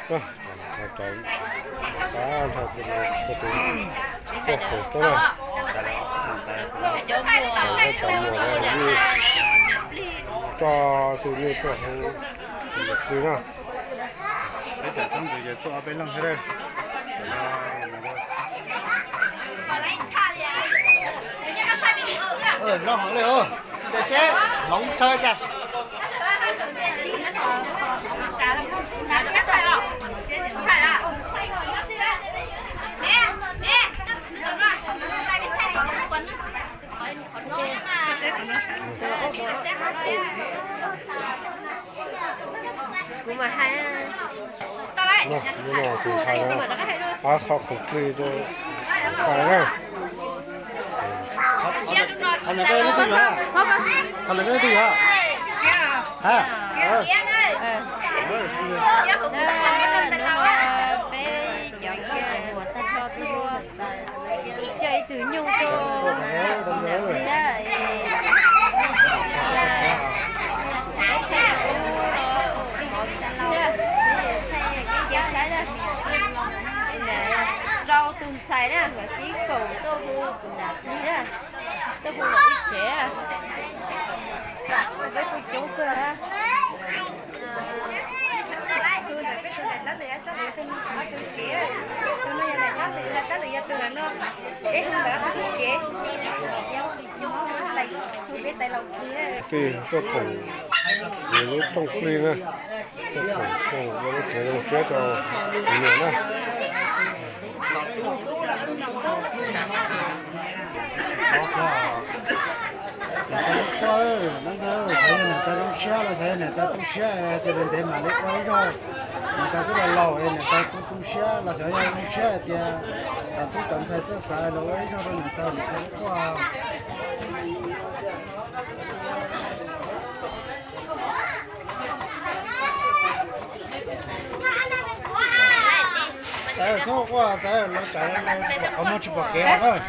Nrog tus tuaj hauv tuaj na, cov muam yeej tso tus nyuj tuaj hauv tus plig na. Peb tam xeeb ntxwv ces tuaj ob peb leeg thiab. Zoo heev li, cia seb hloov chaw cas. Kuv mas hais, no tus hais no, pab qhov khoom plig rau tus hais na. Qhov no koj leej twg yuav? Qhov no koj leej twg yuav? Ha? Peb cov nkauj muam tag nrho tuaj coj ib tug nyuj tuaj nram plig na. Rau tus ntxhais na, nkawd sib koom tuaj hu nram plig na, tuaj hu lawm ib tsev na. Peb kuj coob kawg. Tus tuaj koom lub rooj plig na, tuaj koom ua lub tsev zoo siab rau tus niam na. Niam tais lub kua, niam tais zoo siab los xyov niam tais tu siab, ces ntev ntev mam li ua ib zaug. Niam tais twb laus laus es niam tais kuj tu siab los xyov yog zoo siab hais tias cov tub cov ntxhais txawj xav los ua ib zaug rau niam tais, niam tais lub kua. Tais txhob quaj, tais lawv cov qhov muag tsis pom kev os.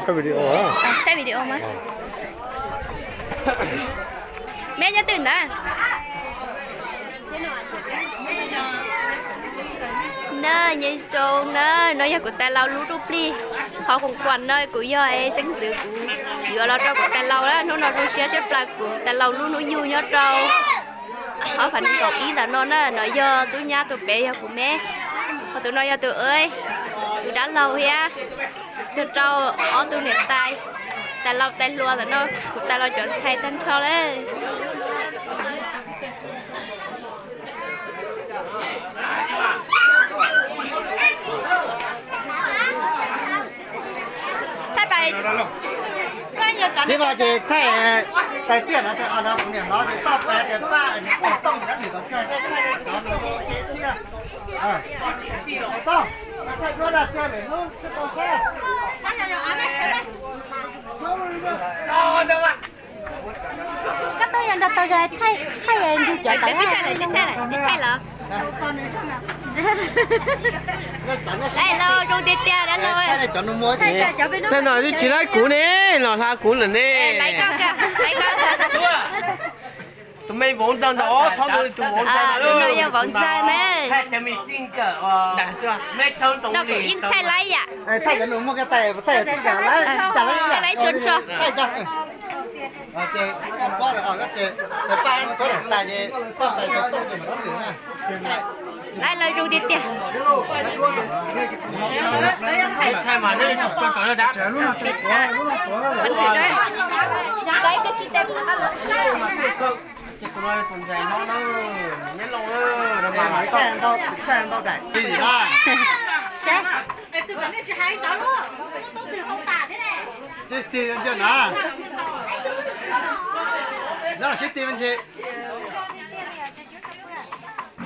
Thaij video, thaij video mas. Meb nyob twg ntawd? Na, nyob zoo na, no yog kuv tais laus lub rooj plig. Qhov khoom kuam no kuv yog xeeb ntxwv kuv yuav los rau kuv tais laus na. Hnub no zoo siab tshaj plaws, kuv tais laus lub hnub yug nyob rau ob phav nees nkaum ib ntawm no na. No yog tub nyab, tus pem yog kuv meb, ho tus no yog tus, tus dab laug thiab. Yog rau ob tug niam tais, tais laus tais hluas ntawm no, kuv tais laus cov ntxhais tag nrho lawm. Thaij pais, tib no ces thaij tais tiaj no, tais os no kuv niam hnov ces toj pais tias paj niam poj tooj nrab nws kom kawg thaij thaij cov no ces thiab. Toj, thaij duab daj tsawg lawm hnub twb tau saib. Koj tuaj yog nrog tau thaij, thaij nrug cov ntawd. Thaij los zoo tiag tiag dab laug. Thaij no twb tsis laib kuv ne, los hla kuv lawm ne. Tus me vauv ntxawg ntawd, tus no yog vauv ntxawg na. No kuv yeej thaij laib yam. Thaij laib tsuag tsuag. Laib lawv zoo tiag tiag.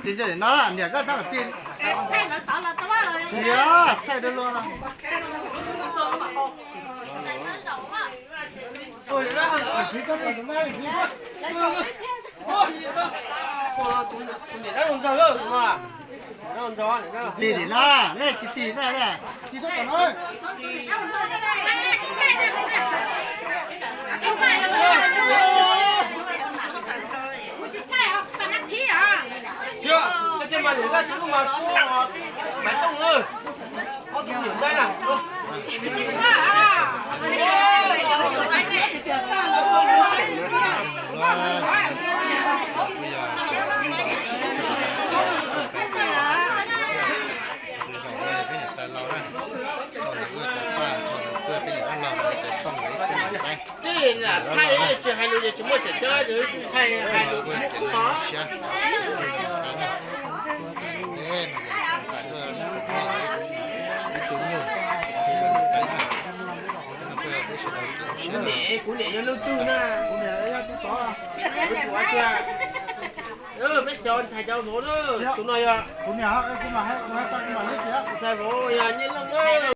Sib ti no, niam koj thaij ti, thaij dua luaj. Tim na, nej tsis tim na, tim sab tom no. Thiab, cov tej mas niam tab tsis kuj mas kuj mas tooj na. Ob tug niam ntawd na. Tus zaum no peb niam tais laus na, thaum nws tuaj tus paj, thaum nws tuaj peb niam dab laug no ces poj niam ib tug niam ntxaib. Tij lam thaij tsis hais lus ces tsis muaj tseem ceeb, thaij hais lus kuj no. Ib tug nyuj, ib tug niam tais na. Kuv niam, kuv niam yog leej twg na? Kuv niam yog tub tod. Peb cov ntxhais cov vauv na, tus no yog kuv niam, kuv niam, ntxhais vauv yog Nyiaj Looj na.